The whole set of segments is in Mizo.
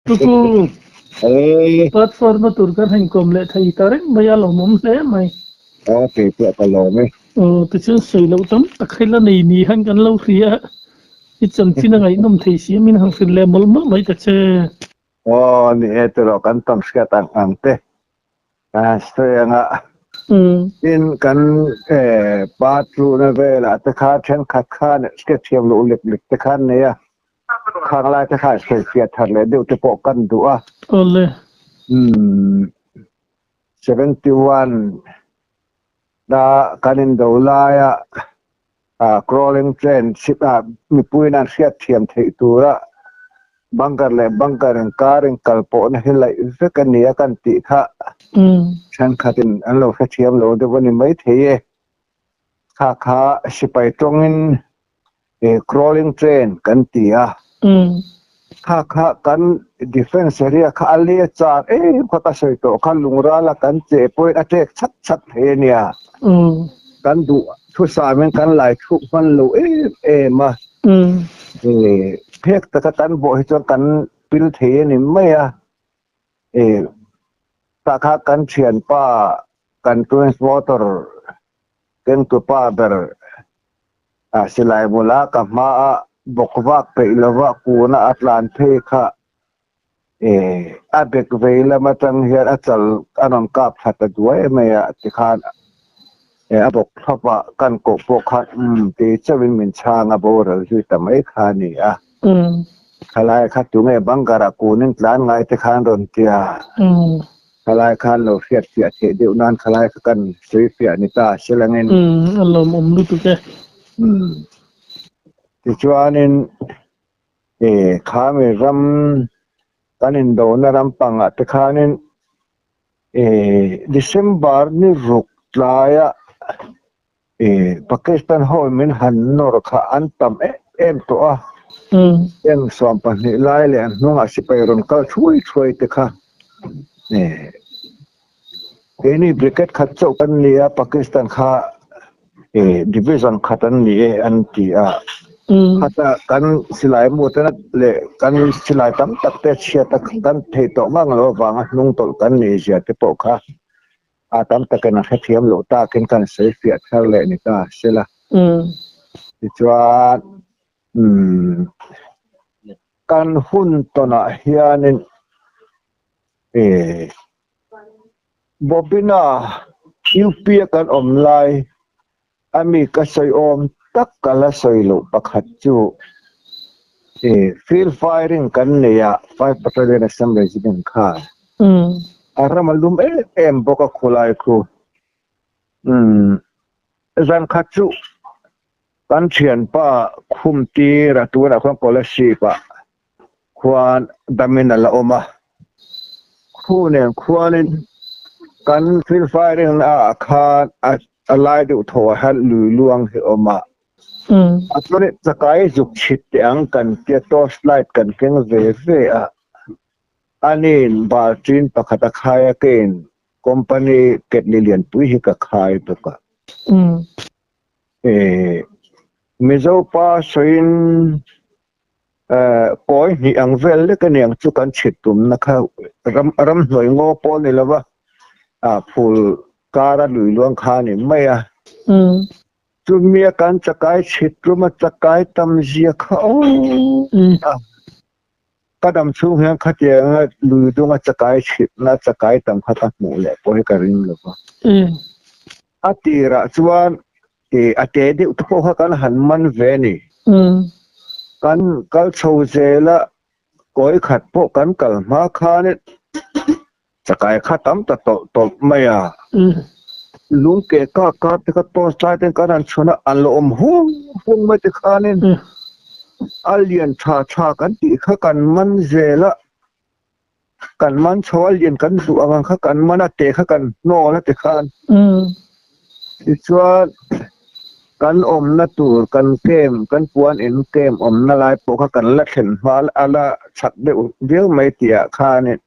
Tuku platform a tur kan han kawm leh thei ta reng mai a lawmawm hle mai. Aw kei pawh ka lawm e. Aw tichuan sawi loh tam tak hi la nei ni han kan lo hria a, i chanchin a ngaihnawm thei si a min han hrilh leh mawlh mawlh mai ta che. Aw ni e tiraw kan tam hriat ang ang te kan sawi ang a. Tin kan pa tluna velah te kha thenkhat khan hriatthiam loh lek lek te khan nei a. Khang lai te khan sawifiah thar leh deuh te pawh kan duh a. Awle. Umm 71 na kan indo laia crawling train ship ah mipui in an hriatthiam theih tura bunker leh bunker inkar inkal pawhna hi laih vek a ni a kan tih kha thenkhatin an lo hrethiam lo deuh a ni maithei e. Kha kha sipai tawngin crawling train kan ti a. Kha kha kan defence area kha a le char em kha ka sawi tawh kha lungrala kan che pawhin a tek chhat chhat thei a nia. Kan duh thusamin kan lai thluk hman lo em em a. Phek taka kan bawh hi chuan kan pil thei a ni mai a. Tah kha kan thianpa kan twins motor kengtu pa ber silai bula ka hmaa bawk vak peih lova kuna a tlan phei kha a bek vei lam atang hian a chal a rawn kap thla ta duai mai a tikhan a bawk thlawp a kan koh pawh khan umm ti chauhin min chhang a boral zui ta mai kha a ni a. Thalai kha tunge bunker ah kunin tlan ngai te khan rawn tia. Thalai khan lo hriat fiah theih deuh nan thalai kha kan sawi fiah ni ta silangin. A lawmawm lutuk e. Tichuanin khami ram kan indona ram pangah te khanin December ni ruk tlaia Pakistan ho min han nawr kha an tam em em tawh a, eng 12 lai leh an hnungah sipai rawn kal thuai thuai te kha keini brigade khat chauh kan ni a, Pakistan kha division khat an ni e an ti a, khata kan silai mu te leh kan silai tam tak te chhiat a kan theih tawh ngang lo avanga hnung tawlh kan nih zia te pawh kha A tam takin a hrethiam loh takin kan sawi fiah thar leh ni ta sela. Tichuan kan hun tawnah hianin Bobina UP a kan awm lai a mi ka sawi awm tak ka la sawi loh pakhat chu field firing kan nei a, Five Battalion Assam Regiment khan a ram a lum em em bawk a khawlai khu. Zan khat chu kan thianpa khum tir a tunah khuan Kolasib ah khuan damin a la awm a, khu nen khuanin kan field firing na ah khan a lai deuh tho ah hian lui luang hi a awm a, a chuan chakai zuk chhit teh ang kan tia torch light kan keng ve ve a, aniin baltin pakhat a khai a keiin company ketli lianpui hi ka khai bawk a. Mizo pa sawiin Kawi hnih ang vel lek a niang chu kan chhit tumna kha ram ramhnuai ngaw pawh ni lova phul kara lui luang kha a ni mai a. Chumia kan chakai chhit tum a chakai tam zia kha aw a ka dam chhung hian khatianga lui dunga chakai chhitna chakai tam kha ka hmuh leh pawh hi ka ring lova. A tirah chuan a te deuh te pawh kha kan han man ve a ni. Kan kal chho zel a, kawi khat pawh kan kal hma khan chakai kha tam ta tawlh tawlh mai a. Lung ke kak kar te kha torch lai ten kan han chhun a, an lo awm hung hung mai te khanin a lian tha tha kan tih kha kan man zel a. Kan man chho a lian kan duh ang ang kha kan man a te kha kan hnawl a ti khan. Tichuan kan awmna tur kan camp kan puan in camp awmna lai pawh kha kan la thlen hma a la chak deuh viau mai tih ah khanin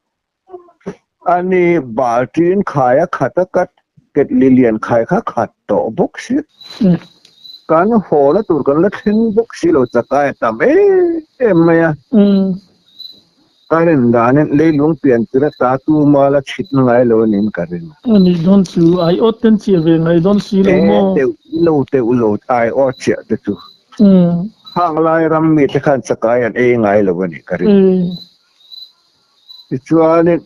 ani baltin khai a khat a ka ketli lian khai kha khat tawh bawk si. Kan haw na tur kan la thleng bawk si lo chakai a tam em em mai a. Ka rin danin leilung pian tir ata tuma la chhit na ngai lo anin ka ring. A nih dawn chu aiawt ten chiah ve ngai dawn si lo maw? E teuh lo teuh lo aiawt chiah te chu. Hang lai ram mi te khan chakai an ei ngai lo anih ka ring. Tichuanin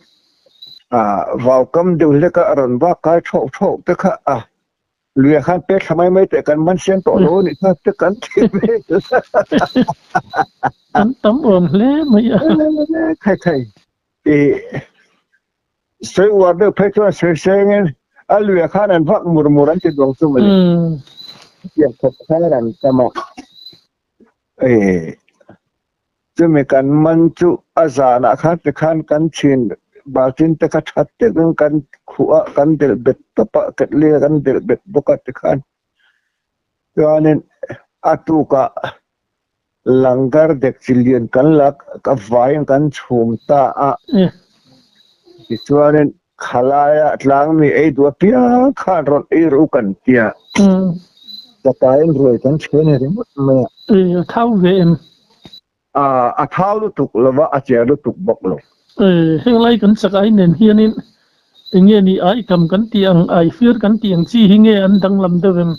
vaukam deuh hleka a rawn vak kai thawh thawh te kha a Luia khan pek thla mai mai teh kan man siam tawh lo anih kha te kan ti ve. An tam awm hle mai a. Khai khai. I sawi uar deuh phei chuan sawi sengin a luia khan an vak mur mur an ti duang chu mawle. Tiang khawp khan an tam a. Chumi kan man chu a zanah khan tikhan kan chhin baltin te kha that takin kan khuh a, kan delh bet tawp a, ketli a kan delh bet bawk a tikhan. Chuanin a tukah langar dek chi lian kan la ka vaiin kan chhum ta a. Tichuanin khalaia tlangmi ei duh apiang khan rawn ei rawh u kan tia. Chakaiin ruai kan chhe ni ringawt mai a. A thau ve em? A thau lutuk lo va, a cher lutuk bawk lo. Heng lai kan chakai nen hianin eng nge ni ai kam kan tih ang, ai fir kan tih ang chi hi nge an danglam deuh em?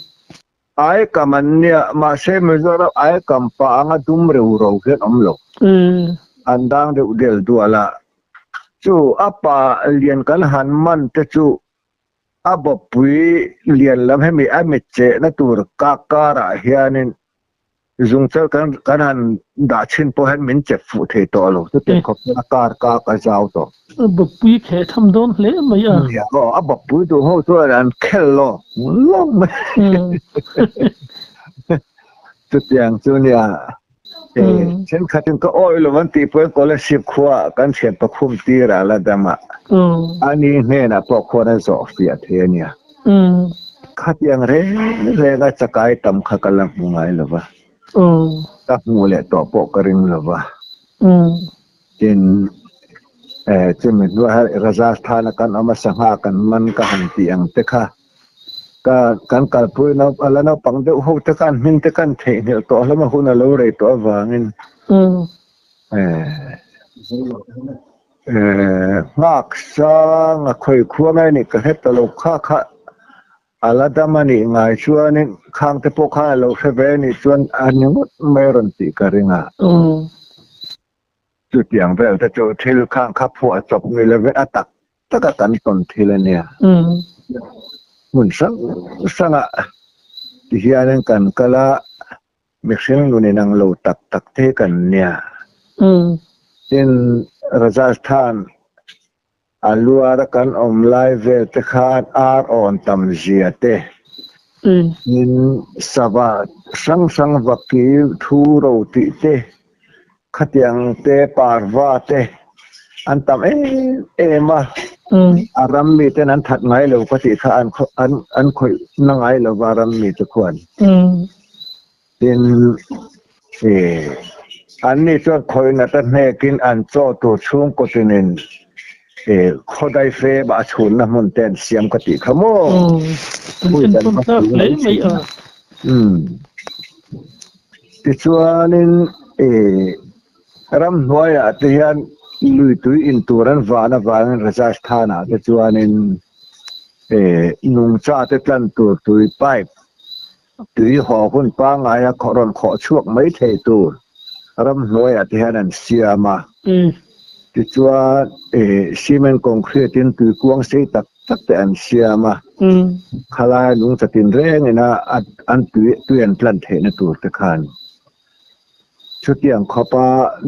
Ai kam an nia, mahse Mizoram ai kam pa anga dum reu ro hian awm lo. An dang deuh del dual a. Chu a pa lian kan han man te chu a bawppui lian lam hemi a mit chehna tur kak karah hianin zungchal kan kan han dah chhin pawh hian min chep fuh thei tawh lo. Chutiang khawp chuan a kar kak a zau tawh. A bawppui kheh tham dawn hle mai a. Nia aw, a bawppui duh ho chuan an khel lo lawng mai. Chutiang chu nia. Thenkhatin ka awih lo an tih pawhin Kolasib khua kan thian pakhum tirah la dam a, ani hnenah pawh khuan a zawh fiah thei a nia. Khatiang reng renga chakai tam kha ka la hmu ngai lo va, ka hmuh leh tawh pawh ka ring lo va. Tin, chumi hnuaiah Rajasthan-a kan awm a, sangha kan man ka han tih ang te kha. Ka kan kalpui nau a la naupang deuh ho te khan hming te khan theihnghilh tawh hlawm a hun a lo rei tawh avangin nghak sang a khawi khua ngai nih ka hre ta lo kha kha a la dam a nih ngai chuanin khang te pawh khan a lo hre ve a nih chuan a ni ngawt mai a rawn tih ka ring a. Chutiang vel te chu thil khang kha phuah chawp ni lovin a tak taka kan tawn thil a nia. Hmun hrang hrangah ti hianin kan kal a, mihring nun inang lo tak tak te hi kan nia. Tin, Rajasthan a luara kan awm lai vel te khan ar awn tam zia te, tin sava hrang hrang vaki thu ro tih te, Khatiang te parva te an tam em em a, a ram mi ten an that ngai lo ka tih kha an an an khawih na ngai lo va ram mi te khuan. Tin an ni chuan khawih nat a hnekin an chaw tur chhungkaw tinin khawdai fe bah a chhunna hmun te an siam ka tih kha maw. An enkawl tlak hle mai a. Tichuanin ih ramhnuaiah te hian lui tui in tur an van avangin Rajasthan-ah te chuanin ih nungcha te tlan tur tui pipe tui haw hun pangngaia rawn khawh chhuak mai thei tur ramhnuaiah te hian an siam a. Tichuan ih cement concrete in tui kuang sei tak tak te an siam a, khalaia lungcha tin rengin a an tui tui an tlan theihna tur te khan chutiang khawpa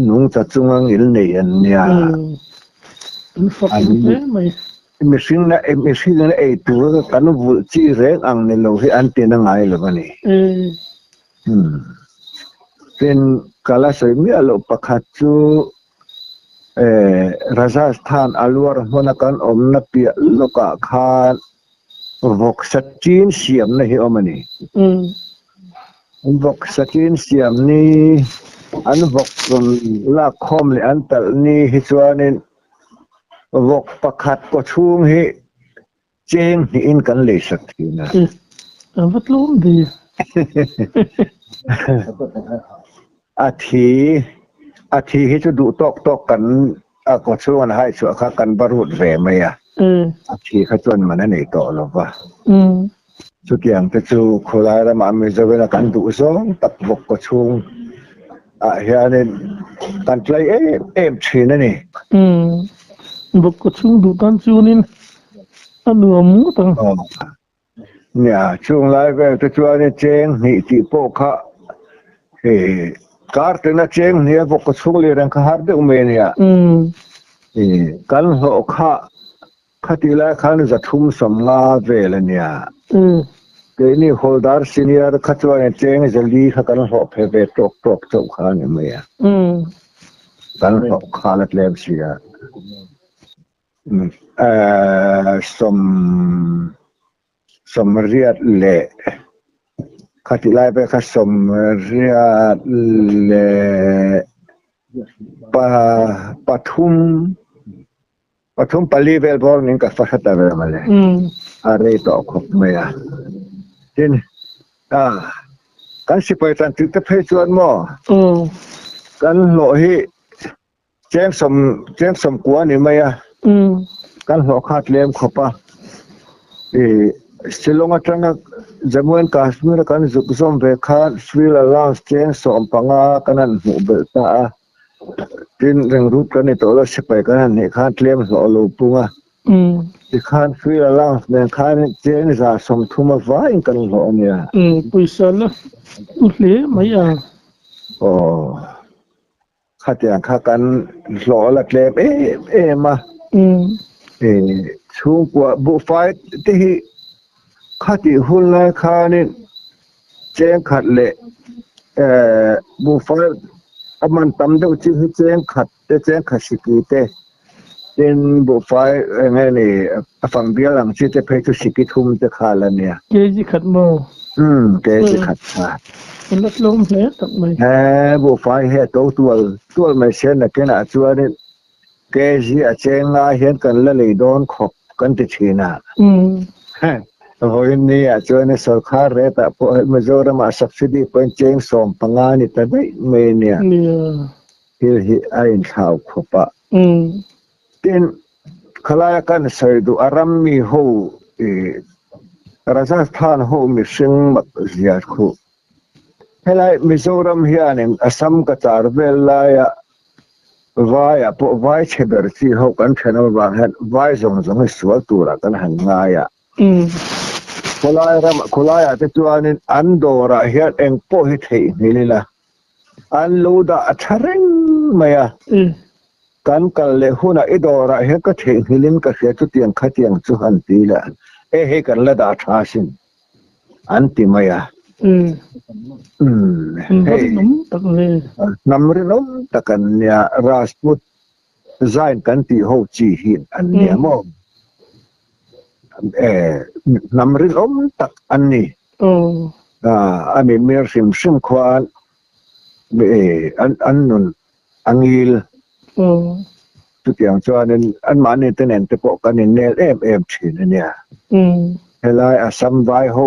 nungcha chunga ngil nei an nia. An hle mai. Mihring na mihring na ei tur kan vulh chi reng ang ni lo hi an ti na ngai lo a ni. Tin, ka la sawi miah loh pakhat chu Rajasthan a luar hmuna kan awmna piah lawkah khan vawksa chin siamna hi awm a ni. Vawksa chin siam ni an vawk rawn lak khawm leh an talh ni hi chuanin vawk pakhat kaw chhung hi cheng hnihin kan lei sak thin a. A va tlawm ve. A thi, a thi hi chu duh tawk tawk kan. a kawchhung an hai chhuah kha kan va rut ve mai a, a thi kha chuan man a nei tawh lo va. Chutiang te chu khawlai ramah Mizoram a kan duh zawng tak vawk kawchhung ah hianin kan tlai em em thin a ni. Vawk kawchhung duh tan chuanin a nuam ngawt ang. Nia, chung lai vel te chuan cheng hnih tih pawh kha kar tena cheng hnih a vawk kawchhung leh reng kha har deuh mai a nia. Kan hlawh kha Khatih lai khan 350 vel a nia. Keini Hawldar Senior kha chuan cheng zali kha kan hlawh phe ve tawk tawk chauh kha a ni mai a. Kan hlawh khan a tlem si a. Sawm 88 khatih lai pawh kha 83 pathum pali vel bawr ning ka fa hret a ve mawle a rei tawh khawp mai a tin a kan sipai tan tih te phei chuan maw kan hlawh hi Cheng sawm cheng sawm kua ni mai a, kan hlawh kha tlem khawp a. I Shillong atanga Jammu and Kashmir a kan zuk zawm ve khan fuel allowance cheng 15 kan han hmuh belh ta a. Tin, ringrut kan ni tawh lo, sipai kan han nih khan tlem hlawh a lo pung a. Tikhan fuel allowance nen khan cheng 130 a vaiin kan hlawh a nia. Pawisa la u hle mai a. Aw. Khatiang kha kan hlawh la tlem em em a. Chhungkua buhfai te hi khatih hun lai khanin cheng khat leh buhfai a man tam deuh chi hi cheng khat te cheng khat siki te tin buhfai eng nge ni a fang bial ang chi te phei chu siki thum te kha la nia. Kg khat maw? Umm kg khat kha. A la tlawm hle tak mai. He buhfai hi a to tual tual mai sia nakinah chuanin kg a cheng lai hian kan la lei dawn khawp kan ti thin a. Vawiin ni ah chuan sorkar rate ah pawh Mizoram ah subsidy pawhin cheng 15 ni ta daih mai a nia. Thil hi a inthlau khawp a. Tin, khalaia kan sawi duh a ram mi ho i Rajasthan ho mihring mak zia khu. Helai Mizoram hianin Assam ka char vel laia vaiah pawh vai chhe ber chi ho kan then avang hian vai zawng zawng hi sual turah kan han ngai a. Khawlai ram khawlaiah te chuanin an dawrah hian eng pawh hi theihnghilh ila An lo dah a tha reng mai a. Kan kal leh hunah i dawrah hian ka theihnghilhin ka hria chutiang khatiang chu han ti la, e hei kan la dah tha asin an ti mai a. Hei hnam rinawm tak an nia, Rajput Zain kan tih ho chi hi an nia maw? Hnam rinawm tak an ni. A mimir hrim hrim khuan an nun a ngil. Chutiang chuanin anmahni te nen te pawh kan innel em em thin a nia. Helai Assam vai ho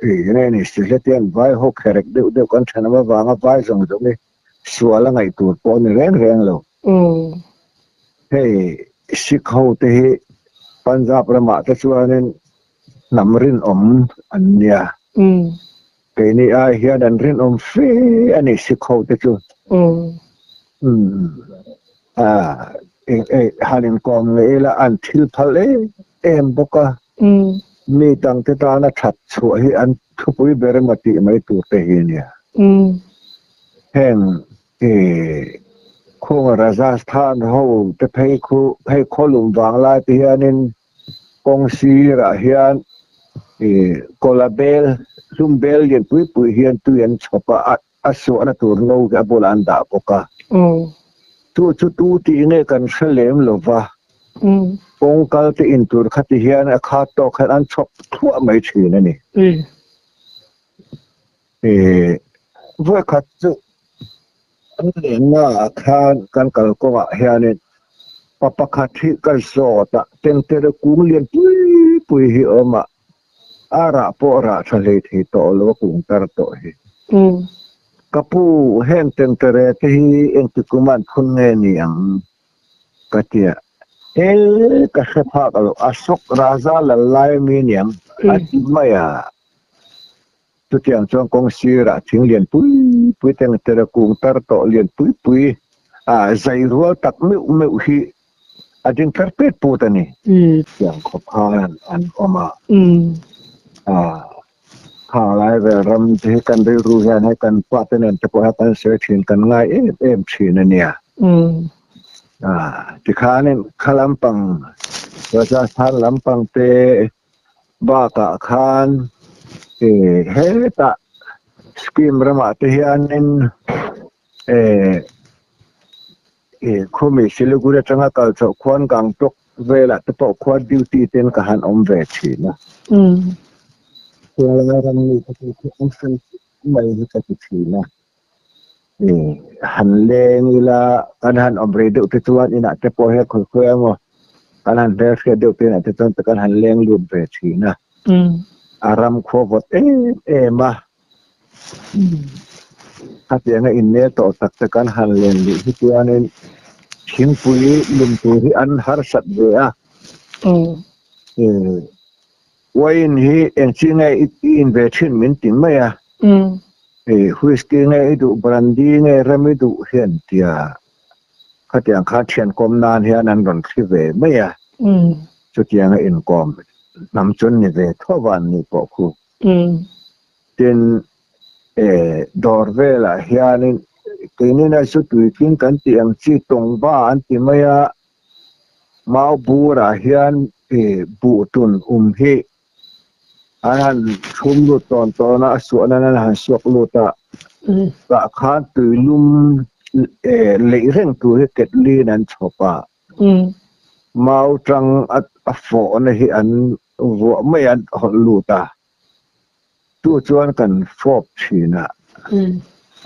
nge ni Sylhetian vai ho kherek deuh deuh kan thenawm avanga vai zawng zawng hi sual a ngaih tur pawh a ni reng reng lo. Hei Sikh ho te hi Punjab ramah te chuanin hnam rinawm an nia. Keini ai hian an rinawm fe a ni Sikh ho te chu. Han inkawm ngei ila an thil phal em em bawk a. Mi dangte tana that chhuah hi an thupui ber emaw tih mai tur te hi a nia. Heng i khung Rajasthan ho te phei khu hei khawlum vang lai te hianin kawng sirah hian i kawla bel hlum bel lian pui pui hian tui an chhawp a, a suahna tur no hi a bulah an dah bawk a. Chu chu tu tih nge kan hre lem lo va, kawng kal te in tur kha ti hian a khat tawk hian an chhawp thluah mai thin a ni. Vawikhat chu an lenna ah khan kan kalkawngah hianin pa pakhat hi ka zawt a, tengtere kung lian pui pui hi a awm a, A rah pawh rah tha hlei thei tawh lo a kung tar tawh hi. Ka pu, heng tengtere te hi engti kum an phun nge ni ang? Ka ti a, He ka hre phak lo, Ashok Raja lal lai ami niang a ti mai a. Chutiang chuan kawng sirah thing lian pui pui te tera kung tar tawh lian pui pui a zai rual tak meuh meuh hi a ding tlar pet put a ni. Tiang khawp khan an awm a. Khang lai vel ram te hi kan rilru hian hei kan pa te nen te pawh hian kan sawi thin kan ngai em em thin a nia. Tikhanin kha lampang Rajasthan lampang te bakah khan hetah scheme ramah te hianin khumi Siliguri atanga kal chhoh khuan Gangtok velah te pawh khuan duty ten ka han awm ve thin a. Tunlai ram mi te chu khi an hran mai hi ka ti thin a. Han leng ila kan han awm rei deuh te chuan inah te pawh hian khawi khawi emaw kan han hmelhriat deuh te inah te chuan kan han leng lut ve thin a. A ram khua vawt em em a. Khatianga innel tawh tak te kan han len luh hi chuanin thingpui lum tur hi an harsat ve a. Wine hi eng chi nge i in ve thin min ti mai a. Whisky nge i duh, brandy nge rem i duh hian tia khatiang khan thian kawm nan hian an rawn thli ve mai a. Chutianga inkawm hnam chuan ni ve tho van ni pawh khu. Tin, dawr velah hianin keini na chu tuitling kan tih ang chi tawngba an ti mai a, mau burah hian buh tun um hi an han chhum lut tawn tawn a, a suah nan an han suak lut a, tah khan tuilum leih reng tur hi ketlin an chhawp a. Mau tang a fawhna hi an vuah mai a hawlh lut a, chu chuan kan fawp thin a,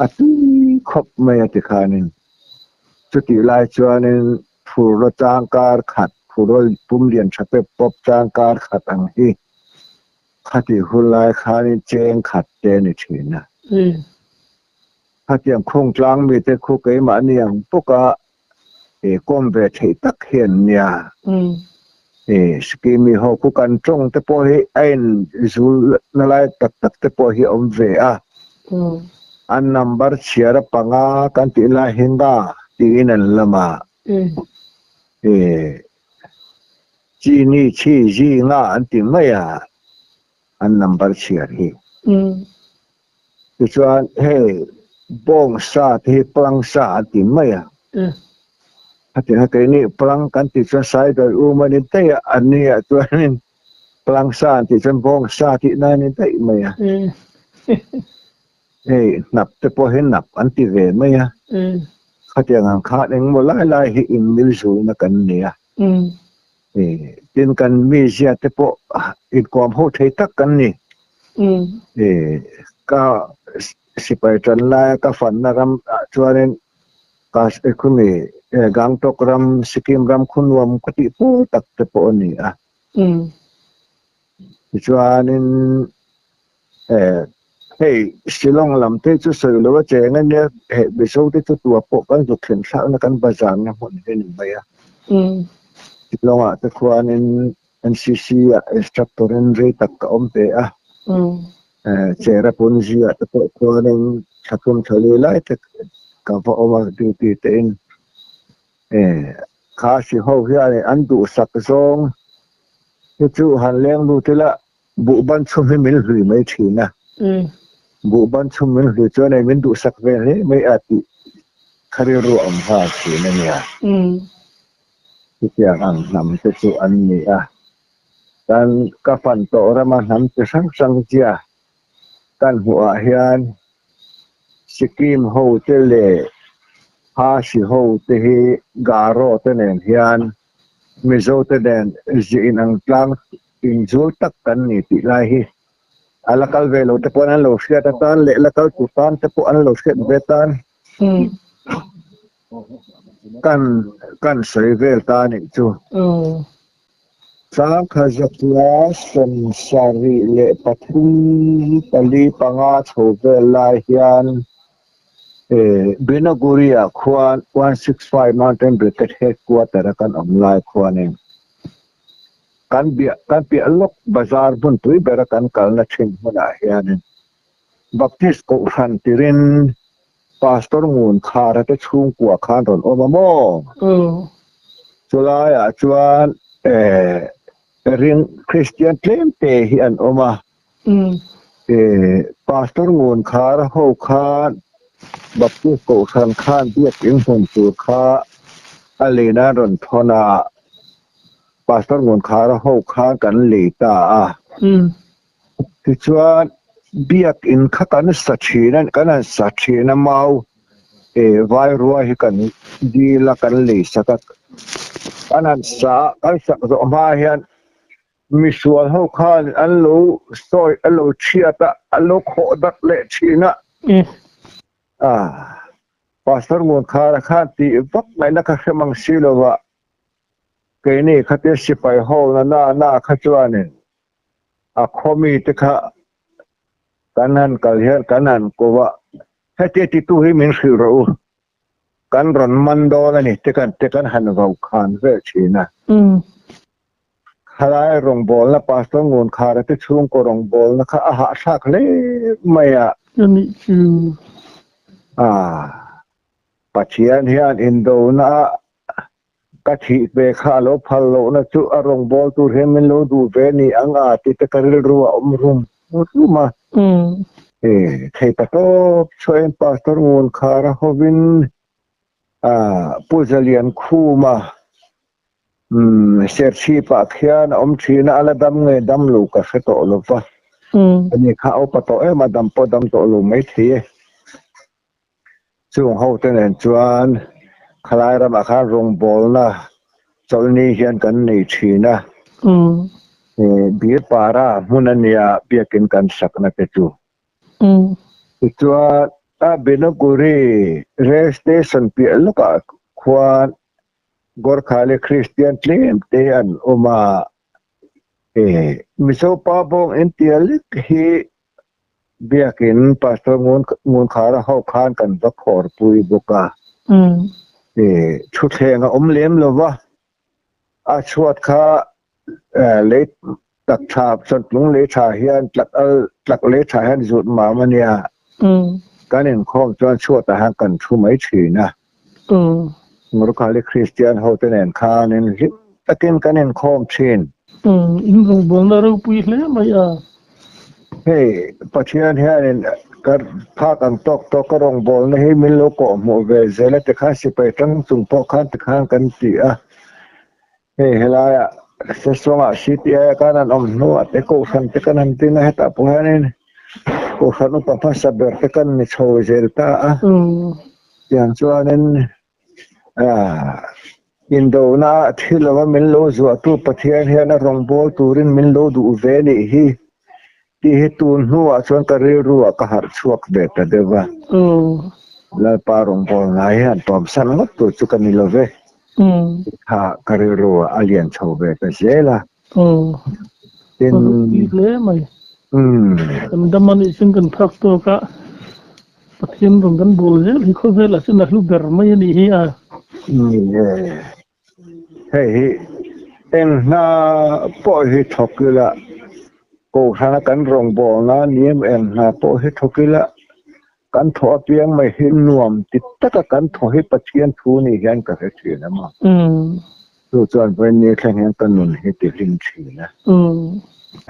a tui khawp mai a tikhanin chutih lai chuanin phurraw changkar khat, phurraw pum lian tha pep pawp changkar khat ang hi khatih hun lai khanin cheng khat te a ni thin a. Khatiang khung tlang mite khu keimahni ang bawka He kawm ve theih tak hian nia. He Sikimi ho khu kan tawng te pawh hi a in zul na lai tak tak te pawh hi a awm ve a. An number chhiar a panga kan tih lai hi nga tiin an lam a. He Chini chhi zi nga an ti mai a an number chhiar hi. Tichuan hei bawng sa te hi plang sa an ti mai a. Hetiang a keini plang kan tih chuan saidawih um a ni daih a, an ni ah chuanin plang sa an tih chuan bawng sa tih na a ni daih mai a. Hei hnap te pawh hi nap an ti ve mai a. Khatiang ang khan engmaw lai lai hi inmil zulna kan ni a. Tin kan mizia te pawh inkawm ho thei tak kan ni. Ka sipai tan laia ka fanna ram ah chuanin ka khumi Gangtok ram, Sikkim ram khu nuam ka tih pawl tak te pawh a ni a. Tichuanin hei Shillong lam te chu sawi lo a cheng a nia, hei Mizo te chu tua pawh kan zuk thlen thlakna kan bazar na hmun hi a ni mai a. Shillong ah te khuanin NCC ah instructor in rei tak ka awm ve a, Cherrapunji ah te pawh khuanin thla thum thla li lai te ka va awm a duty te in. Khasi ho hian an duhsak zawng hi chu han leng lut ila Buhban chhum hi min hlui mai thin a. Buhban chhum min hlui chuan ei min duhsak ve hle mai a tih kha rilru a awm nghal thin a nia. Chutiang ang hnam te chu an ni a. Kan ka fan tawh rama hnam chi hrang hrang zia kan hmuh ah hian Sikkim ho te leh Khasi ho te hi Garo te nen hian Mizo te nen zia inang tlang Inzul tak kan ni tih lai hi a la kal ve lo te pawh an lo hriat atan leh la kal tur tan te pawh an lo hriat ve tan kan kan sawi vel ta nih chu. Sangkha zakua sawmsarih leh pathum pali panga chho vel lai hian. Binaguri-ah khuan 165 Mountain Brigade Headquarter-a kan awm lai khuanin kan biah kan piah lawk bazar hmunpui bera kan kalna thin hmunah hianin Baptist Kohhran tirin Pastor Ngun Khara te chhungkua khan rawn awm a maw? Chulaiah chuan ring Kristian tlem te hi an awm a. Pastor Ngun Khara ho khan Baptist Kohhran khan biakin hmun tur kha a lei nan rawn thawn a, Pastor Ngun Khara ho khan kan lei ta a. Tichuan biakin kha kan sa thin a, kan han sa thin a mau vai ruai hi kan dil a, kan lei sak a, kan han sa a, kan sak zawh hma hian Misual ho khan an lo sawi an lo chhiat a, an lo khawh dak leh thin a. Ah, Pastor Ngunkhara khan tih vak ngaihna kha hre mang si lo va, keini khatia sipai ho na na na kha chuanin a khaw mite kha kan han kal hian kan han ko va, hetia titu hi min hrilh rawh u, Kan rawn man dawn a ni te kan te kan han vau khan vel thin a. Khalai rawngbawlna Pastor Ngunkhara te chhungkaw rawngbawlna kha a hahthlak hle mai a. Ka nih chu. A, Pathian hian indona a ka thih ve kha a lo phal lohna chu a rawngbâwl tur hian min lo duh ve ni ang a tih te ka rilru a awm rum rum a. E, thei ta tawp chhuahin Pastor Ngunkhara hovin a Pu Zaliankhuma Serchhipah khian a awm thin a, a la dam nge dam lo ka hre tawh lo va. Ani kha a upa tawh em a, dam pawh dam tawh lo maithei e. Chung hote nen chuan khalai ramah khan rawngbawlna chawlhni hian kan nei thin a, Birpara hmun a nia biakin kan sakna te chu. Tichuan a Binaguri Rail Station piah lawkah khuan Gorkhali Kristian tlem te an awm a, Mizo pa bawng intia lek hi Biakin Pastor Ngunkhara ho khan kan va khawrpui bawk a. Thutthleng a awm lem lo va, a chhuat kha lei tak tha, Chawlhtlung lei tha hian tlak al tlak lei tha hian zut mam a nia. Kan inkhawm chuan chhuatah hian kan thu mai thin a. Ngurkhali Kristian hote nen khanin hlim takin kan inkhawm thin. In rawngbawlna ropui hle mai a. Hei, Pathian hianin ka phak ang tawk tawk ka rawngbawlna hi min lo kawhhmuh ve zel a tikhan sipai tang chung pawh khan tikhan kan ti a. Hei helaiah Sesawngah CTI khan an awm hnuah te Kohhran te kan han tin a, hetah pawh hianin Kohhran upa hmasa ber te kan ni chho zel ta a. Tiang chuanin indona thil lova min lo zuahtu Pathian hian a rawngbâwl turin min lo duh ve nih hi tih hi tun hnuah chuan ka rilruah ka harh chhuak ve ta deuh a. Lalpa rawngbâwl ngai hian tawmsan ngawt tur chu ka ni lo ve. Kha ka rilruah a lian chho ve ta zel a. Tin, kan dam a nih chuan kan phak tawk a. Pathian rawn kan bul zel hi khawvel ah chuan a hlu ber mai a nih hi a. Ni e, hei hi eng hna pawh hi thawk ila, Kohhrana kan rawngbawlna ni em eng hna pawh hi thawk ila, kan thawh apiang mai hi nuam ti taka kan thaw hi Pathian thu ni hian ka hre thin a maw. Chu chuan vawiin thleng hian ka nun hi ti hlim thin a.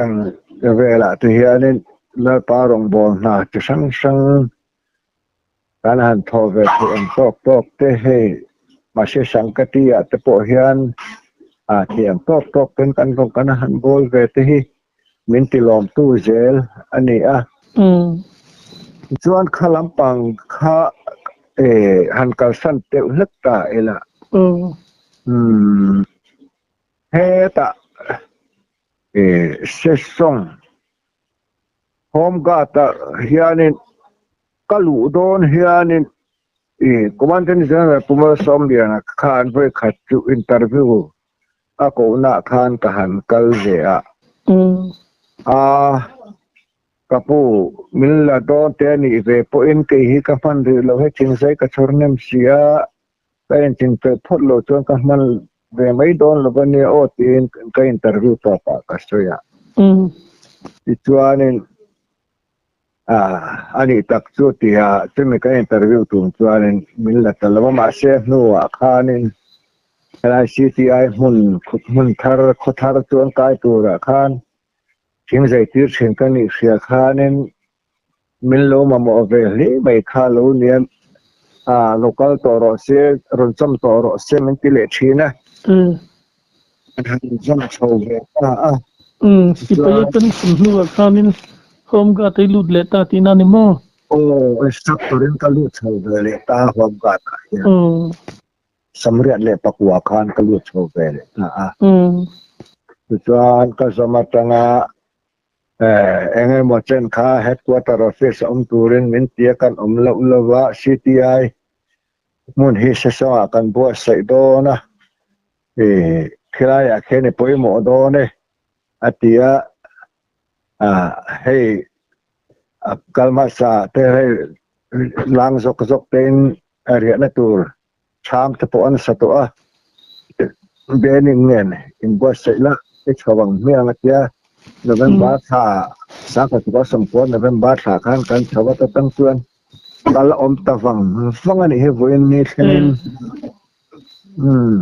Ang velah te hianin Lalpa rawngbâwl hna chi hrang hrang kan han thawh ve theih ang tawk tawk te hei mahse Sangkati ah te pawh hian a thei ang tawk tawk ten kan rawn kan han bawl ve te hi min ti lawmtu zel a ni a. Tichuan kha lampang kha han kalsan deuh hlek ta ila. Hetah Sesawng Home Guard ah hianin ka luh dawn hianin Commandant General Pu Malsawmliana khan vawikhat chu interview a kohnaah khan ka han kal ve a. A. Ka pu, min la dawn te a nih ve pawhin kei hi ka hman rih lo, he thingzai ka chhawr nem si a, ka inchingfel phawt lo chuan ka hman ve mai dawn lo a nia aw tiin ka interview tawpah ka sawi a. Tichuanin a nih tak chu tia chumi ka interview tum chuanin min la ta lo a, mahse hnuah khanin helai CTI hmun hmun thar khaw thar chuan kai turah khan Thing zaitir thin ka nih hria khanin min lo mamawh ve hle mai kha lo nia, a lo kal tawh rawh se, rawn chawm tawh rawh se min ti leh thin a. An han zawm chho ve ta a. Umm, sipai a pension hnuah khanin Home Guard a i lut leh ta tihna a ni maw? Aw, instructor in ka lut chho ve leh ta Home Guard ah hian. Samriat leh pakua khan ka lut chho ve leh ta a. Tichuan ka zawm atanga eng emaw chen kha headquarter office a awm turin min ti a, kan awm loh lo va, CTI hmun hi sesawngah kan buatsaih dawn a, khilaiah khian i pawimawh dawn e a ti a, hei kal hmasa te hei lang zawk zawk tein a riahna tur chhang te pawh an sa tawh a, Bening nen inbuatsaih la i chho ang hmiang a tia, November thla sangkhat sawmkua November thla khan kan chho a ta tang chuan kal a awm ta vang vang a nih hi vawiin ni thlengin umm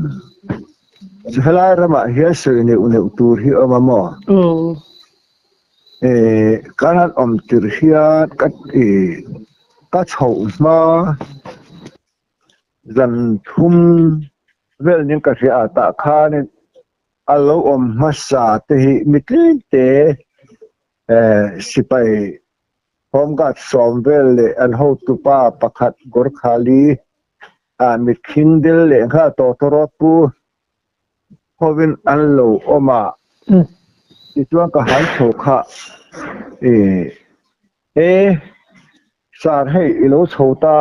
helai ramah hian sawi neuh neuh tur hi a awm a maw? Kan han awm tirh hian ka ka chhoh hma zan thum vel ning ka hria a tah khanin a lo awm hmasa te hi mi tlemte sipai home guard sawm vel leh an hotupa pakhat Gorkhali mitkhing dil leh nghal tawtawrawt pu Hovin an lo awm a, tichuan ka han chho kha i e sir hei i lo chho ta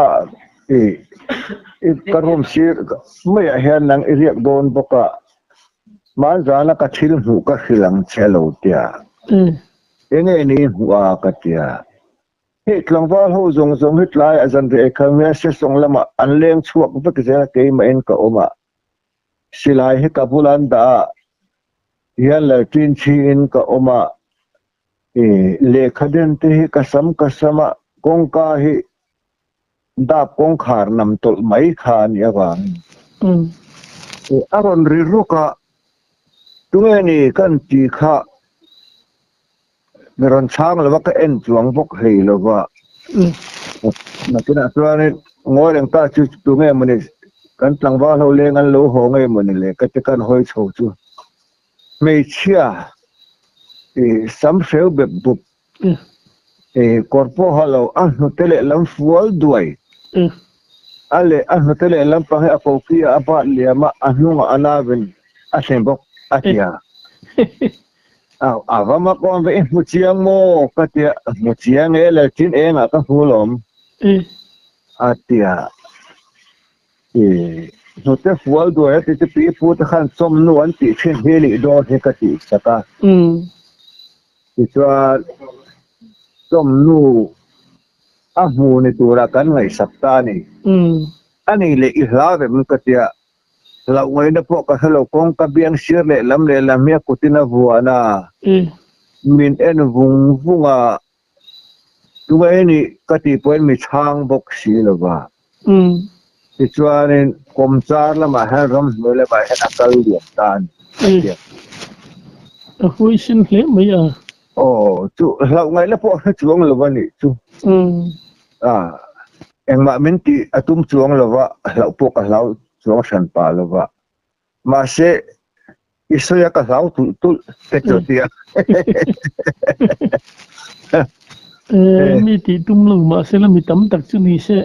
i i ka room sir maiah hian nang i riak dawn bawk a, hmanzana ka thil hmuh ka hrilh ang che lo tia enge ni i hmuh a ka tia. Hei tlangval ho zawng zawng hi tlaiah zanriah ei khalh hian sesawng lamah an leng chhuak vek zel a keimahin ka awm a. Silai hi ka bula an dah a, hian lalṭin chhiin ka awm a, i lehkha den te hi ka sam ka sam a, kawngka hi dap kawngkhar nam tawlh mai kha a nih avangin a rawn ri ruk a, tunge ni kan ti kha mi rawn chhang lova ka en chuang bawk hlei lova nakinah chuanin ngawi reng ta chu tunge mawni kan tlangval ho leng an lo haw ngei mawni le ka ti kan hawi chho chu hmeichhia ih sam hreu bep bup ih kawr pawh ha lo a hnute leh lam fual duai a leh a hnute leh lampang hi a koki ah a bat liam a a hnungah a navin a thlen bawk a ti a. A va mak awm ve i hmu chiang maw? Ka ti a, hmu chiang e Lalchin engah ka hmu lawm a ti a. I hnute fual duai a ti chu pi pu te khan chawmnu an tih thin hi nih dawn hi ka tih sak a. Tichuan chawmnu a hmu ni tura kan ngaihsak ta a ni. A nih leh i hla rem ka ti a, Hlauh ngaihna pawh ka hre lo, kawngka biang sir leh lam leh lam hi a kutin a vuan a, min en vung vung a, tunge i nih ka tih pawhin mi chhang bawk si lo va. Tichuanin kawmchar lamah hian ramhnuai lamah hian a kal liam ta a ni a ti a. A huaisin hle mai a. Aw, chu hlauh ngaihna pawh a hre chuang lo a nih chu. A, engmah min tih a tum chuang lo va, hlauh pawh ka hlau chuang hran pah lo va. Mahse, i sawi a ka hlau tulh tulh te chu tia. E, mi tih tum lo mahse la mi tam tak chu ni se.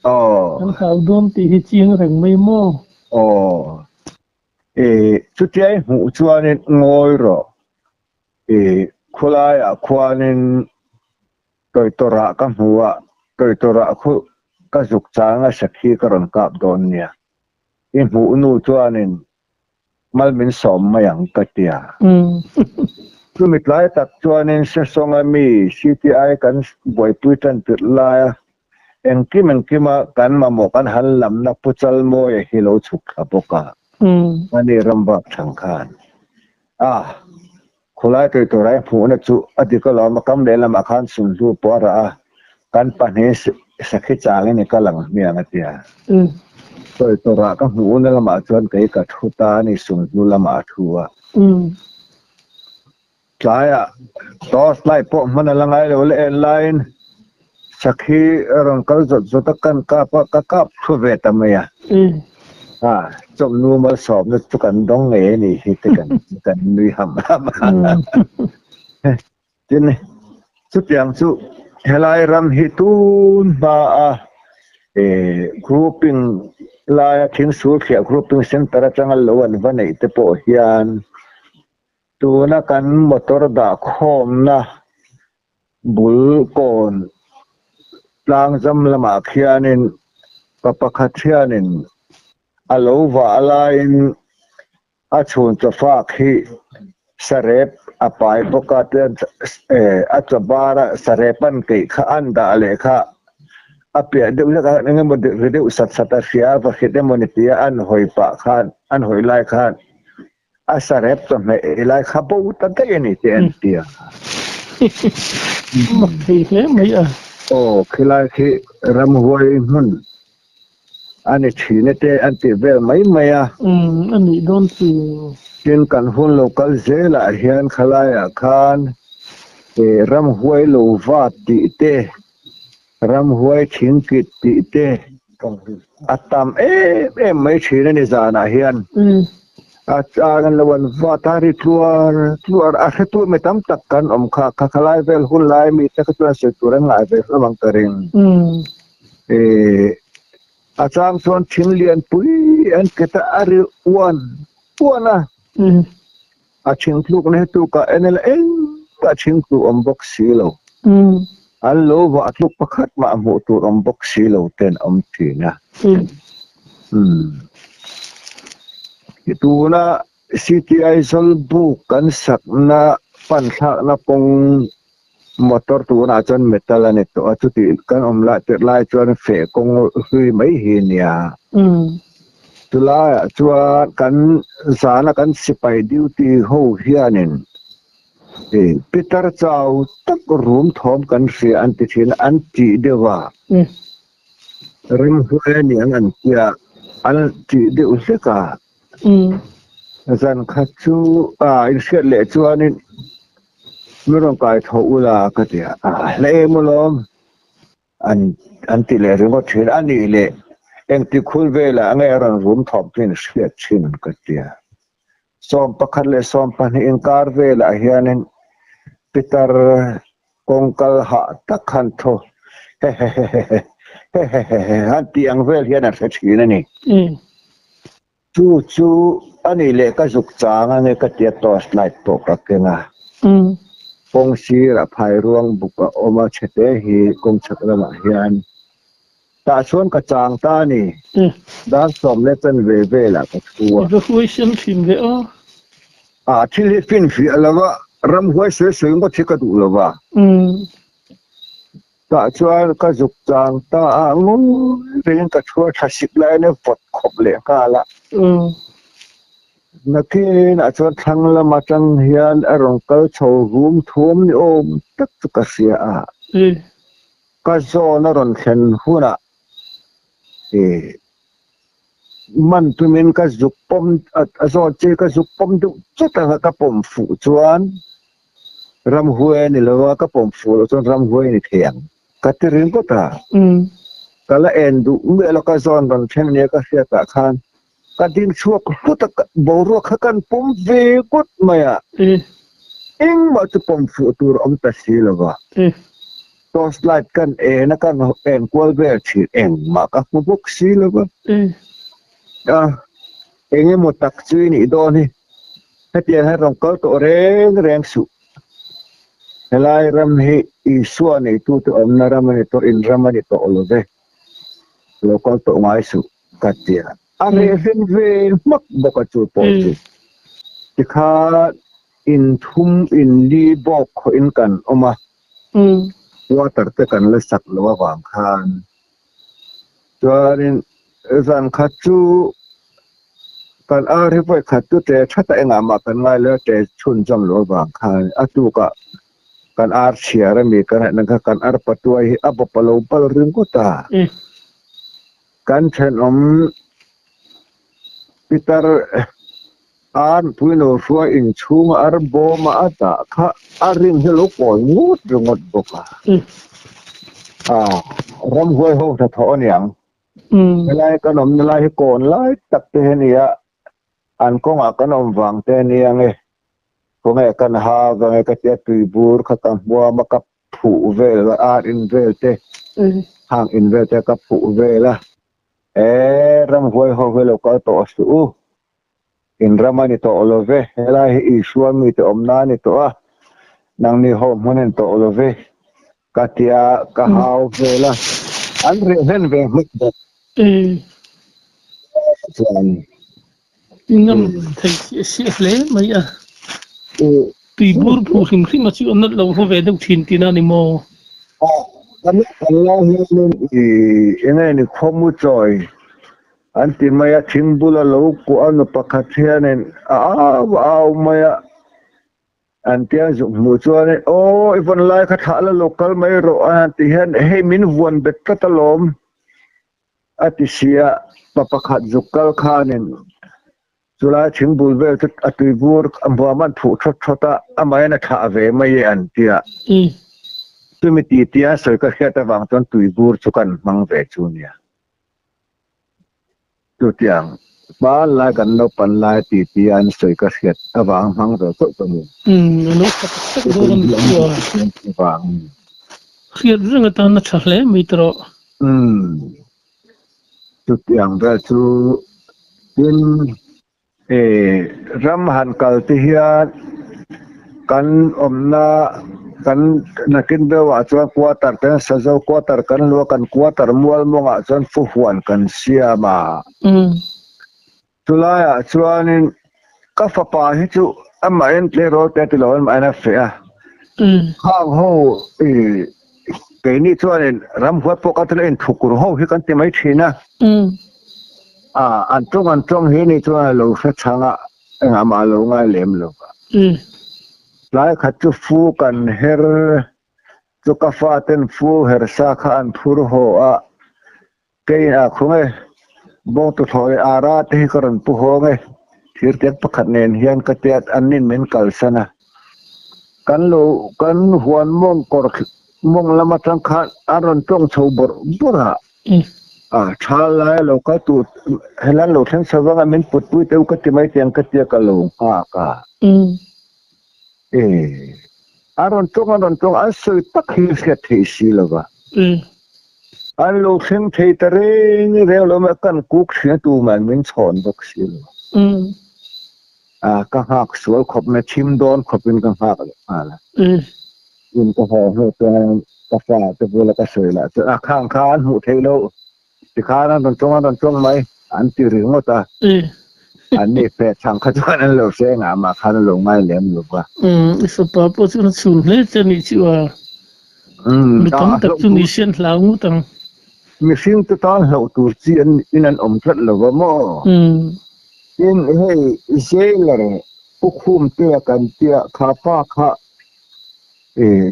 Aw. Kan hlau dawn tih hi chiang reng mai maw? Aw. E, chutia i hmuh chuanin ngawi rawh. E, khawlaiah khuanin Tawitawrah ka hmu a, tawitawrah khu ka zuk chang a sakhi ka rawn kap dawn nia. I hmuh nu chuanin mal min sawm mai ang ka ti a. Chumi tlai tak chuanin Sesonga mi CTI kan buaipui tan tirh laia engkim engkima kan mamawh kan han lamna Pu Chalmawia hi lo chhuk thla bawk a. Ani ram vak thang khan a khulai tui tura i hmuhna chu a dik alawm a, kam lehlamah khan sunhlu pawh a rah a, kan pahnih sakhi changin i kal ang hmiang a ti a. Sawi turah ka hmuhna lamah chuan kei ka thu ta a ni, sunhlu lamah a thu a. Tlaiah torch light pawh hman a la ngai lo le en laiin sakhi a rawn kal zawt zawt a, kan kap a, ka kap thu ve ta mai a. A, chawmnu malsawmna chu kan dawng ngei a nih hi te kan kan nui ham ham a. Tin, chutiang chu helai ram hi tun hma a grouping laia Thingsulthliah Grouping Centre atanga lo an va neih te pawh hian tuna kan motor dah khawmna bul kawn tlangzam lamah khianin pa pakhat hianin a lo vah laiin A chhun chawfak hi sarep a pai bawk a, tian a chaw bara sarep an keih kha an dah leh kha a piah deuh hlek a, eng emaw ri deuh sat sat a hria a, va hrit emaw ni tia an hawi pah khan, an hawi lai khan a sarep chawhmeh ei lai kha bo ta daih a ni tih a entir a. Mak thei hle mai a. Aw, khilai khi ramhuai hmun A ni thin e te an tih vel mai mai a. Umm a nih dawn chu. Tin kan hun lo kal zelah hian khalaiah khan ramhuai lo vat tih te, ramhuai thingkit tih te a tam em em mai thin a ni zanah hian. A chang an lo an vat a, ri tluar tluar a hretu mi tam tak kan awm kha, kha khalai vel hun lai mi te kha chuan sawi tur an ngah ve hlawm ang ka ring. A chang chuan thing lian pui an ket a, a ri uan uan a. A thing tluk na hi tukah en ila engmah thing tluk awm bawk si lo. An lo vah tluk pakhat mah hmuh tur awm bawk si lo ten awm thin a. Tuna CTI Zawlbuk kan sakna panthlakna kawng Motor tunah chuan metal a ni tawh a, chutih kan awm lah tirh lai chuan feh kawng hlui mai hi a nia. Chulaiah chuan kan zana kan sipai duty ho hianin Peter chau tak room thawm kan hria an ti thin a, an tih deuh a. Rimhuai a niang an tia, an tih deuh hlek a. Zan khat chu a inhriat leh chuanin min rawn kai tho ula ka ti a, a hle em alawm an an ti leh ringawt thin a nih leh engti khul velah nge a rawn rum thawm chu inhriat thin ka ti a. 11 leh 12 inkar velah hianin Peter kawngkal hah tak han thaw hehehehe hehehehe han tih ang vel hian a hre thin a ni. Chu chu a nih leh ka zuk chang a nge ka tia torch light pawh ka keng a. Kawng sirah phairuang buk a awm a chhete hi kawng chhak lamah hian Tah chuan ka chang ta a ni. Dar sawm leh chan ve velah ka thu a. I va huai sen thin ve aw. A thil hi finfiah lo va, ram huai sawi sawi ngawt hi ka duh lo va. Tah chuan ka zuk chang ta a, ngawi rengin ka thu a, tha sik laiin a vawt khawp leh nghal a. Nakinah chuan thlang lam atang hian a rawn kal chho rum thuam ni awm tak chu ka hria a. Ka zawn a rawn thlen hunah ih man tumin ka zuk pawm a zawn che ka zuk pawm deuh chawt ang a ka pawm fuh chuan ramhuai a ni lo a ka pawm fuh loh chuan ramhuai a ni thei ang ka ti ringawt a. Ka la en duh miah lo ka zawn rawn thleng nia ka hriatah khan ka ding chhuak hlut a boruak kha kan pawm ve ngawt mai a engmah chu pawm fuh tur a awm ta si lo va torch light kan en a kan en kual vel thin engmah ka hmu bawk si lo va a eng emaw tak chu i nih dawn hi hetiang hian rawn kal tawh reng reng suh helai ram hi Isua neitute awmna ram a ni tawh in ram a ni tawh lo ve lo kal tawh ngai suh. Ka ti a, a reh hlen ve hmak bawk a chu pawh chu. Tikhan In thum in li bawk khawhin kan awm a, quarter te kan la sak loh avang khan. Chuanin zan khat chu kan ar hi vawi khat chu tle that a engah mah kan ngai lo a, tle chhunzawm loh avang khan a tukah kan ar chhiar a mi kan haih kha kan ar patuai hi a bawp a lo bal ringawt a. Kan thenawm pitar ar puilo hruai inchhunga ar bawma a dah kha a rin hi lo kawi ngut ringawt bawk a. Ramhuai ho hnathawh a niang. Helai kan awmna lai hi kawn lai tak te hi a ni a, an kawngah kan awm vang te a nia nge. Khawnge kan ha vang e ka tia tuibur kha ka hmuam a ka phuh vel a, ar in vel te, hang in vel te ka phuh vel a, e ramhuai ho hi lo kal tawh suh u, in ram a ni tawh lo ve, helai hi Isua mite awmna a ni tawh a, nangni ho hmun a ni tawh lo ve, ka tia ka hau vel a, an reh hlen ve hmak bawk. Chuan. I ngam thei chiah chiah hle mai a. Tuibur phu hrim hrim a chu a nalh lo hlu ve deuh thin tihna a ni maw? Kan kan lai hianin i enge ni khawmu chawi an ti mai a, thing bula lo kuah a nu pakhat hianin a au a au mai a, an tia zuk hmuh chuanin aw i vawn lai kha thlah la lo kal mai rawh a han ti hian hei min vuan bet tlat alawm. A ti si a, pa pakhat zuk kal khanin chulai thingbul vel chu a tuibur a hmuam an phuh thawt thawt a, amahin a thlah ve mai e an ti a. Chumi ti tia sawi ka hriat avang chuan tuibur chu kan hmang ve chu nia. Chutiang hmanlai kan naupan lai ti tia an sawi ka hriat avang hmang ve chauh ka ni. Umm, a lo tha tak tak dawn a ni chu a. Hriat reng atan a tha hle mai tawh. Umm, chutiang vel chu tin e ram han kal te hian kan awmna kan nakin deuhah chuan quarter te sazo quarter kan luah kan quarter mual mawngah chuan fuhuan kan siam a. Chulaiah chuanin ka fapa hi chu amahin tleirawl te ti lo amahin a feh a. Khang ho i keini chuanin ramhuai pawh kan tila inthukur ho hi kan ti mai thin a. A an tawng an tawng hi ni chuan a lo hre chhang a, engah mah a lo ngai lem lo va. Tlai khat chu fu kan her chu ka faten fu her sa kha an phur haw a. Kei a khung e, bawng tuthlawh leh ara te hi ka rawn pu hawng e, thir tek pakhat nen hian ka tiat an nin min kalsan a. Kan lo kan huan mawng kawr mawng lam atang khan an rawn tawng chho bawrh bawrh a. A tha lai a lo kal tur helan lo thleng chho vang a min put pui teuh ka ti mai tiang ka tia ka lo nghak a. E a rawn tawng a rawn tawng an sawi tak hi hriat theih si lo va. An lo thleng thei ta reng reng lo mai kan kuk hria tu man min chhawn bawk si lo. A ka nghak sual khawp mai thim dawn khawpin ka nghak leh nghal a. In ka haw hnu chuan ka fa te bula ka sawi lah chuan a khang kha an hmuh theih loh tikhan an rawn tawng an rawn tawng mai an ti ringawt a. An ni fe chhang kha chuan an lo hre ngah mah khan an lo ngai lem lo va. I fapa pawh chuan a chhun hle che a nih chu a. Mi tam tak chu ni se an hlau ngut ang. Mihring te tan hlauh tur chi an in an awm tlat lo va maw? Tin hei jailer Pu Khumtea kan tia kha pa kha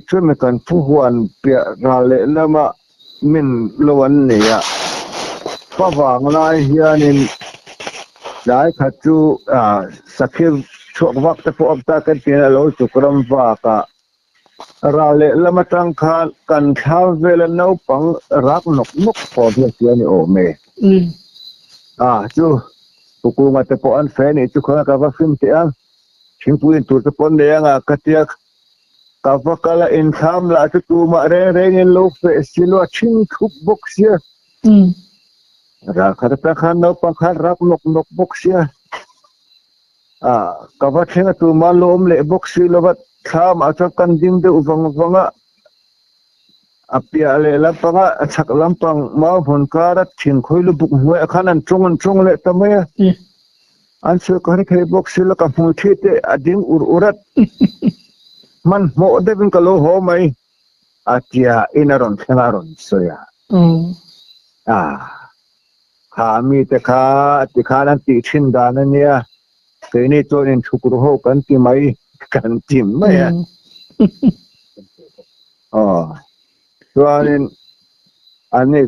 chumi kan phu huan piah ral leh lama min lo an nei a, pa vang lai hianin tlai khat chu sakhi chhuak vak te pawh awm ta kan tiin a lo chuk ram vak a, ral leh lam atang khan kan thlam vela naupang rak nawk nawk thawm hi a tia ni awm e. A chu Pukunga te pawh an fe nih chu khawnga ka va hrim teh ang, thingpui in tur te pawh an nei anga ka tia Ka va kal a inthlam lah chu tumah reng rengin lo feh si lo a thin thup bawk sia. Ral khat atang khan naupang khan rak nawk nawk bawk sia. A ka va thleng a tumah lo awm leh bawk si lova thlamah chuan kan ding deuh vang vang a. A piah leh lampanga a chhak lampang mau hmun kara thingkhawi lubuk hnuaiah khan an tawng an tawng leh ta mai a. An sawi ka hre thei bawk si lo, ka hmul thi te a ding ur ur a, hmanhmawh deuhin ka lo haw mai a tia in a rawn thleng a rawn sawi a. Ah, kha mite kha tikhan an tih thin dan a nia, keini chuan inchhuk ru ho kan ti mai, kan ti mai a. Aw, chuanin ani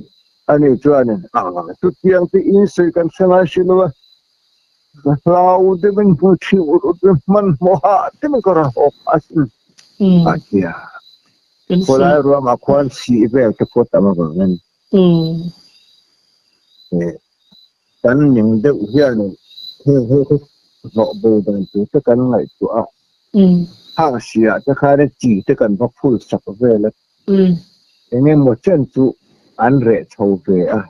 Ani chuanin, A, chutiang te in sawi kan hre ngai si lo a, ka hlau deuhin hmu thin ut ut in hmanhmawh ah deuhin ka rawn haw phah asin, a ti a. Khawlai ruamah khuan sih vel te pawh tam avangin kan ning deuh hianin heng ho kha hnawh bo dan tur te kan ngaihtuah a, hang siah te khanin chi te kan va phul sak vel a. Eng emaw chen chu an reh chho ve a.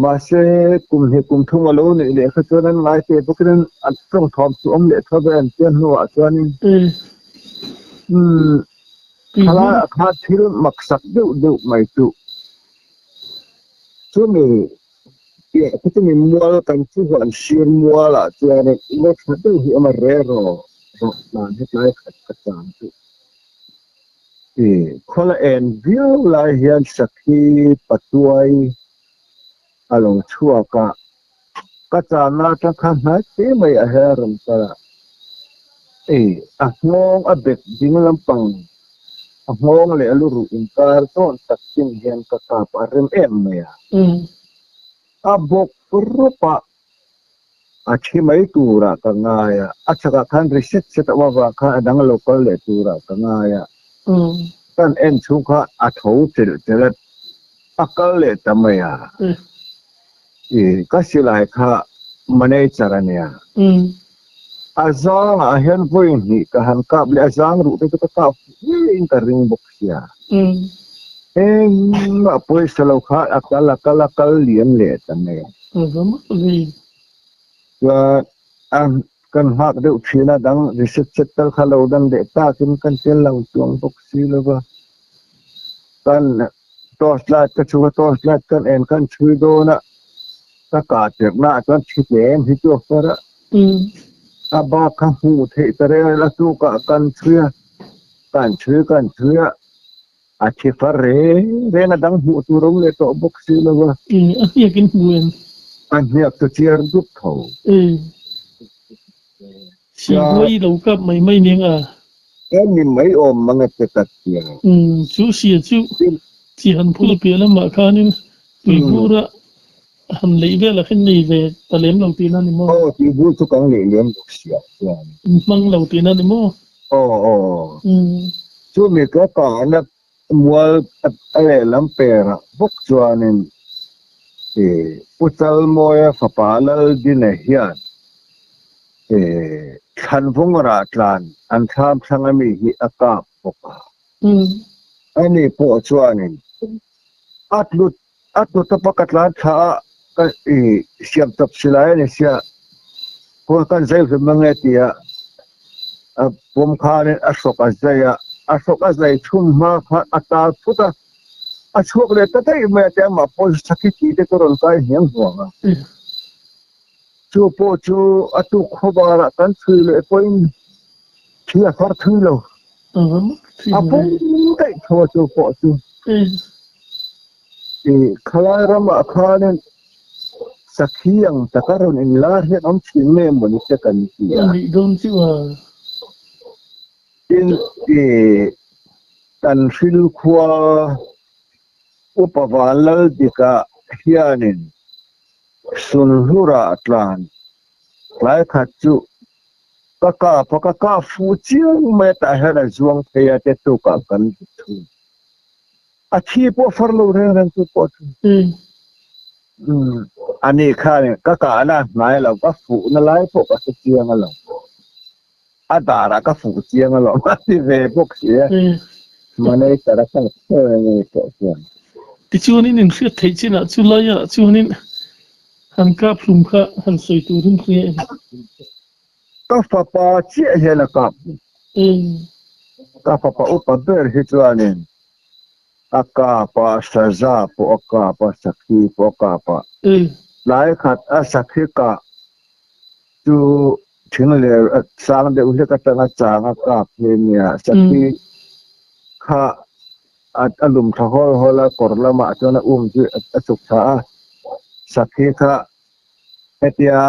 Mahse, kum hnih kum thum a lo neih leh kha chuan an ngai teh bawkin an tawng thawm chu awm leh tho ve an tia hnuah chuanin khalai ah khan thil maksak deuh deuh mai chu chumi piah kha chumi mual kan chu huan sir mualah chuanin ngaw tha deuh hi a awm a re rawh rawh tlan hetlai khat ka chang chu. I khawla en viau lai hian Sakhi Patuai a lo chhuak a, ka chahna atang kha hnai te mai a her rawn kal a. I a nghawng a bek ding lampang a nghawng leh a lu ruh inkar tawn tak chin hian ka kap a rem em mai a. A bawk rawp a. A thi mai turah ka ngai a, a chhakah khan ri set set a awm avang khan a dang lo kal leh turah ka ngai a. Kan en chhung kha a tho chelh chelh a, a kal leh ta mai a. I ka silai kha manager a nia. A zangah hian vawi hnih ka han kap leh a zang ruh te chu ka kap fuh ngeiin ka ring bawk sia. Engmah pawisa lo kha a kal a kal a kal liam leh ta mai a. Chuan a kan nghak deuh thin a dang reset set tal kha lo dan leh takin kan tel lang chuang bawk si lo va. Kan torch light ka chhung a torch light kan en kan chhui dawn a ka kah tirhna ah chuan thi tlem hi chu a far a. A bak kha hmuh theih ta reng a tukah kan chhui a kan chhui kan chhui a. A thi far reng reng a dang hmuh tur awm leh tawh bawk si lo va. A hniak in hmu em? A hniak chu chiar dup tho. Sihuai lo kap mai mai ning a. Ka ni mai awm mang e te ka tia. Chu sia chu chi han phul piah lamah khanin tuibura han leih vel a khin nei ve ta lem lo tihna ni maw? Aw tuibur chu kan leih lem lo sia chuan. In hmang lo tihna ni maw? Aw aw. Chumi ka kahna mual a lehlam perah bawk chuanin i Pu Chalmawia fapa Laldina hian i Thlanvung rah tlan an thlam thlang ami hi a kap bawk a. Ani pawh chuanin a tlut A tawpa ka tlan thla a, ka i siam chawp si lai a ni sia, khawi kan zai ve mang e tia a pawm khanin a hrawk a zai a, a hrawk a zai chhum hma khan a tal phut a, a chhuak leh ta daih mai a tia amah pawh chu sakhi tih te chu rawn kai hniang hnuang a. Chu pawh chu a tuk khawvarah kan chhui leh pawhin thi a far thui lo, a pum daih tho a chu pawh chu. I khalai ramah khanin sakhi ang taka rawn inlar hian awm thin nge mawni te kan ti a. Nih dawn chu a. Tin, i kan hrilkhua Upa Vanlaldika hianin Sunhlurah tlan tlai khat chu ka kap a, ka kap fu chiang mai a tah hian a zuang phei a te tukah kan ri thung. A thi pawh far lo reng reng chu pawh chu. Ani khan ka kahna hnai lo, ka fuhna lai pawh ka hre chiang a lo. A darah ka fuh chiang a lo a ti ve bawk si a. Manager a kal kher a ni pawh chuan. Tichuanin inhriat theih chinah chu laiah chuanin han kap hlum kha han sawi turin hria em? Ka fapa chiah hian a kap hlum. Ka fapa upa ber hi chuanin a kap a, saza pawh a kap a, sakhi pawh a kap a. Tlai khat a sakhi kah. Chu thing ler sang deuh hlek atanga chang a kap hi nia sakhi kha a lum tha hawl hawl a kawr lamah chuan a um chu a chuk tha a sakhi kha hetia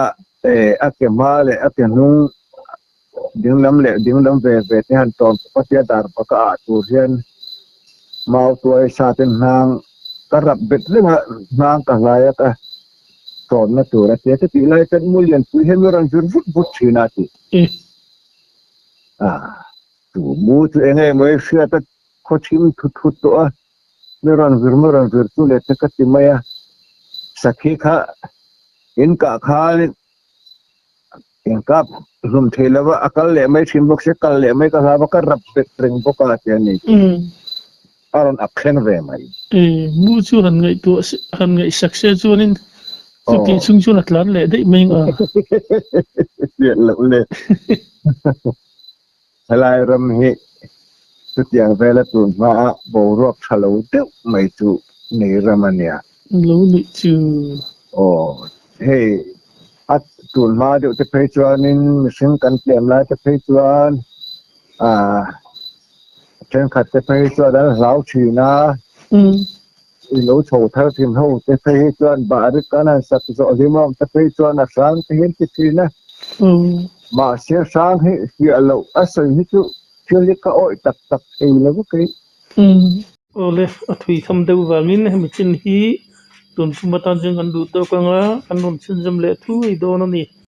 a ke hma leh a ke hnung dinglam leh dinglam ve ve te han tawn pawp a tia dar baka ah tur hian mau tuai sa te hnang ka rap bet reng a hnang ka hlai a ka tawnna tur a tia chutih lai chuan mu lianpui hian mi rawn vir vut vut thin a ti. A chu mu chu eng nge maw i hriat a khaw thim thut thut tawh a mi rawn vir mi rawn vir chu leh te ka ti mai a sakhi kha in kah khan Eng kap hlum thei lova a kal leh mai thin bawk sia, kal leh mai ka hlau a, ka rap bet reng bawk a ti a ni. A rawn ak thleng ve mai. Mu chu han ngaihtuah han ngaihsak se chuanin chutih chhung chuan a tlan leh daih mai ang a. Hriat loh le. Helai ram hi chutiang vela tun hmaa boruak tha lo deuh mai chu nei ram a nia. Lo nih chu. Aw, hei a tun hma deuh te phei chuanin mihring kan tlem lai te phei chuan ah thenkhat te phei chuan an hlau thin a, i lo chho thar thin ho te phei hi chuan bahrik an han sak zawh hlimawm te phei chuan a hrang te hian ti thin a. Mahse hrang hi fiah loh a sawi hi chu thil hi ka awih tak tak thei lo vek ei. Awle, a thui tham deuh vangin hemi chin hi tun tum atan chuan kan duh tawk anga kan rawn chhunzawm leh thuai dawn a ni.